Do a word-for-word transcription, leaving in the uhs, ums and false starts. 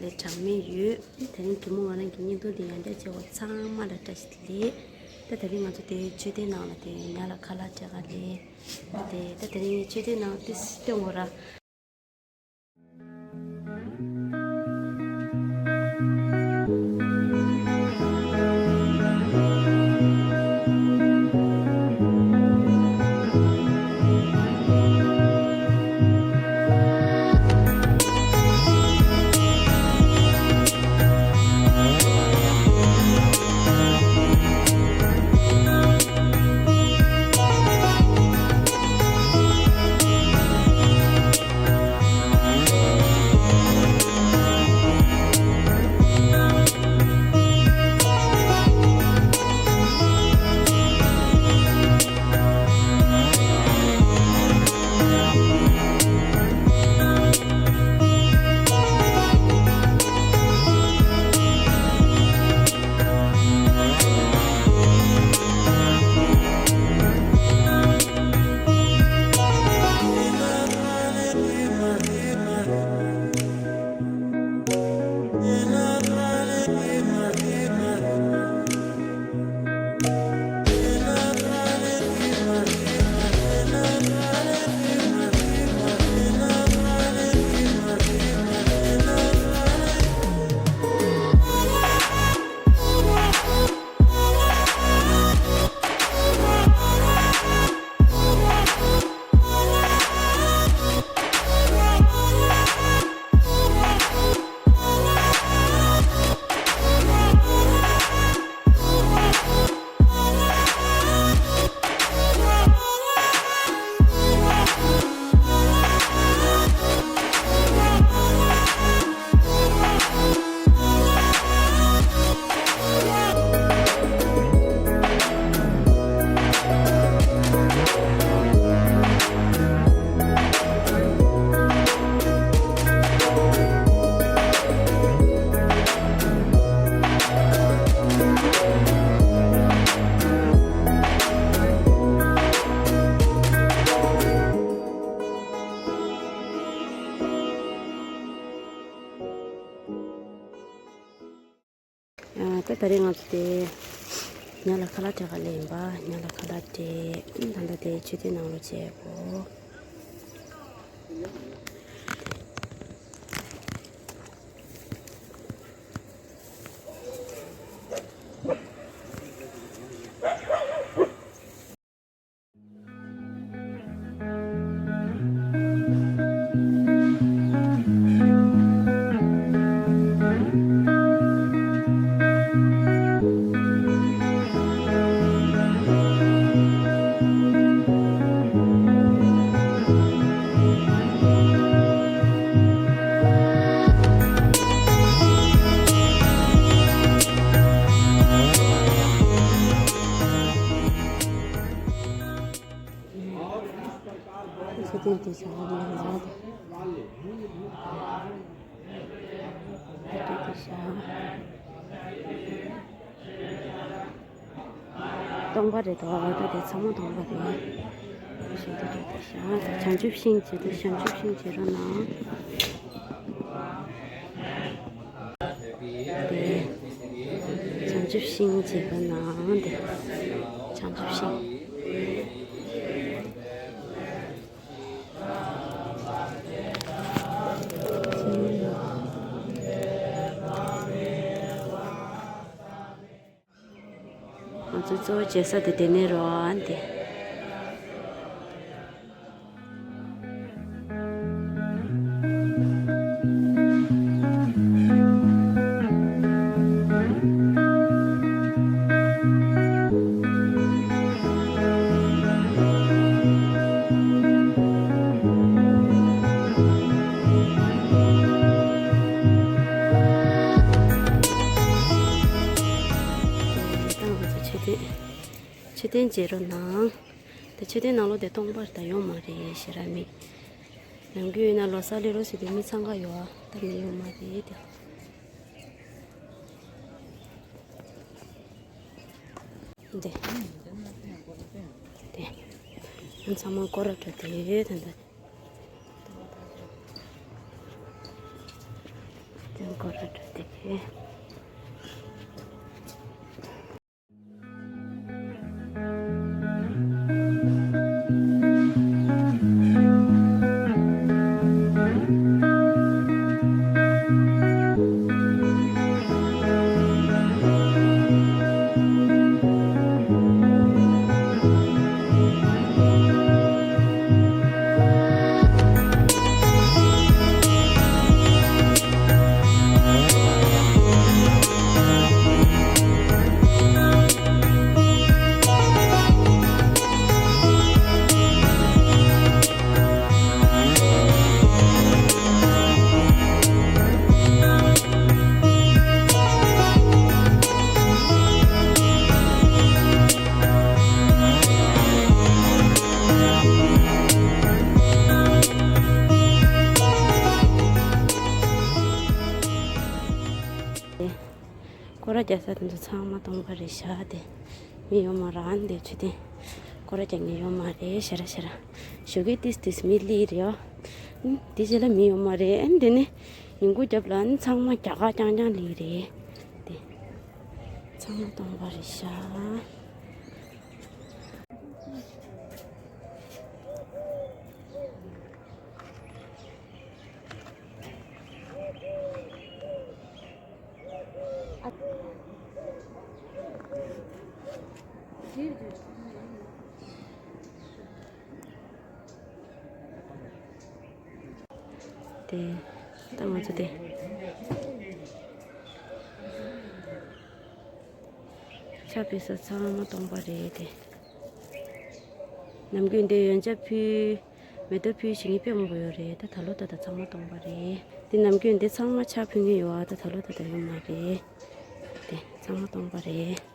ལས་གྲངས་མེད་ཡོད། དེ་རིང་གི་མོ་ང་རང་གི་བརྙན་ཐུང་འདི་ཡང་བསྐྱར་བྱས་པ་ཚང་མ་ལ་བཀྲ་ཤིས་བདེ་ལེགས། ད་དེ་རིང་ང་ཚོ་དེ་མཆོད་རྟེན་ནང་ལ་དེ་ཉ་ལ་ཁ་ལག་སྤྲད་ག་ལས། དེ་ད་དེ་རིང་ངས་མཆོད་རྟེན་ནང་དེ་སྟོན་དགོས་ར། ད་ད་རེས་ང་ཚོ་དེ་ཉ་ལ་ཁ་ལག་སྤྲད་ག་སླེབས་ཡིན་པ། ཉ་ལ་ཁ་ལག་སྤྲད། ད་ལྟ་དེ་མཆོད་རྟེན་ནང་ལོགས་བྱས་གོ། མཆོད་རྟེན་དེ་བྱ་བ་ནང་ལ། སྟོང་པ་རེད་དོ། ད་དེ་ཚང་མ་སྟོང་པ་རེད། ཞེས་དེ་རེད་དེ་བྱ། བྱང་ཆུབ་ཤིང་བྱེད་དོ། བྱང་ཆུབ་ཤིང་བྱེད་རོགས་གནང་། དེ་བྱང་ཆུབ་ཤིང་བྱེད་པ་ནང་དེ་བྱང་ཆུབ་ཤིང་། ང་ཚོ་གཙོ་བོ་བྱེད་ས་དེ་དེ་ནས་རོ་ཨན་དེ། མཆོད་རྟེན་མཆོད་རྟེན་མཇལ་རོགས་གནང་། དེ་མཆོད་རྟེན་ནང་ལོགས་དེ་སྟོང་པར་ད་ཡོང་མ་རེད་ཞེ་ར་མིག། ནམ་རྒྱུན་ཡིན་ན་ལོ་གསར་སླེབས་རོགས་ཟེར་དུས་མི་འཚང་ཁ་ཡོད་ཨ། ད་མི་ཡོང་མ་རེད་དེ། འདི། འདི། ཚང་མ་སྐོར་ར་འགྲོ་དེ་ད་ལྟ། དེ་སྐོར་ སྐོར་ར་རྒྱག་ས་དེ་ཚོ་ཚང་མ་སྟོང་པ་རེད་ཤག་དེ། མི་ཡོད་མ་རེད། ཨ་ནི་དེ་ཆུ་དེ་སྐོར་ར་རྒྱག་མཁན་ཡོད་མ་རེད། ཞེ་དྲག་ཞེ་དྲག་ཞོགས་ཀས་ཏིས་ཏིས་མི་སླེབས་རེད་ཨ། དེ་རྗེས་ལ་མི་ཡོད་མ་རེད། ཨ་ནི་དེ་ནས་ཉིན་གུང་རྒྱབ་ལ་ཨ་ནི་ཚང་མ་རྒྱ་གར་རྐྱང་རྐྱང་སླེབས་རེད་དེ། ཚང་མ་སྟོང་པ་རེད་ཤག་དེ་ད་ང་ཚོ་དེ་ཕྱག་ཕུལ་ས་ཚང་མ་སྟོང་པ་རེད་དེ། ནམ་རྒྱུན་འདི་ཡོན་ཆབ་ཕུལ། མེ་ཏོག་ཕུལ་བྱེད་མཁན་དཔེ་མང་པོ་ཡོད་རེད། ད་ད་ལོ་ད་ད་ཚང་མ་སྟོང་པ་རེད། འདི་ནམ་རྒྱུན་འདི་ཚང་མ་ཕྱག་ཕུལ་མཁན་ཡོད་ཨ། ད་ད་ལོ་ད་ད་ཡོད་མ་རེད། དེ་ཚང་མ་སྟོང་པ་རེད།